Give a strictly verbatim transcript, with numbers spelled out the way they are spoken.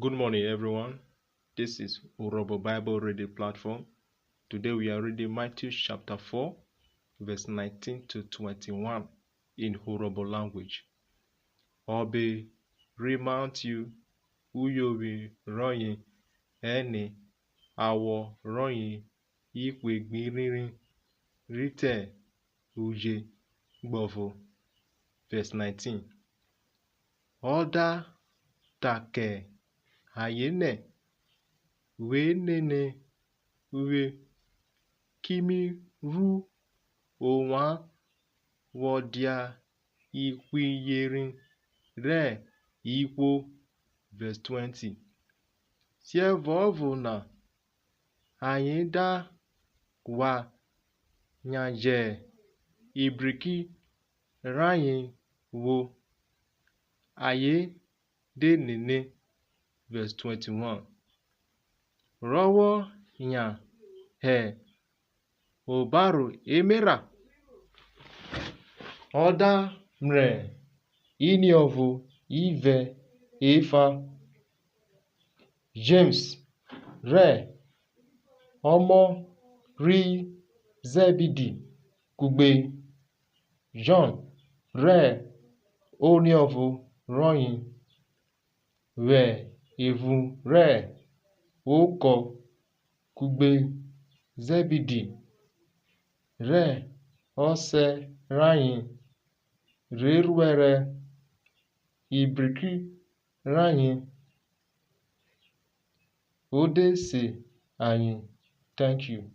Good morning, everyone. This is Urhobo Bible Reading Platform. Today we are reading Matthew chapter four, verse nineteen to twenty-one in Urhobo language. Ọbe ri Matthew, uyovwi rọye ẹne, awọ rọye ihwe gbi rhirin, rhi te uje gbọvo. Verse nineteen. Ọ da ta kẹ ayen nẹ, We nene uvwe, ki mi ru ovwan vwọ dia ihwiyeri rẹ ihwo. Verse twenty. Siẹvuọvo na, ayen da ghwa yanjẹ ibriki rayen vwo, ayen de nene. Verse twenty-one. Rọ vwọ yan hẹ obaro emerha, ọ da mrẹ iniọvo ivẹ efa, Jems rẹ ọmọ ri Zẹbidi kugbe Jọn rẹ oniọvo rọye, vwẹ evun rẹ okọ, kugbe Zẹbidi rẹ ọsẹ rayen, re rhuẹrẹ ibriki rayen, o de se ayen. Thank you.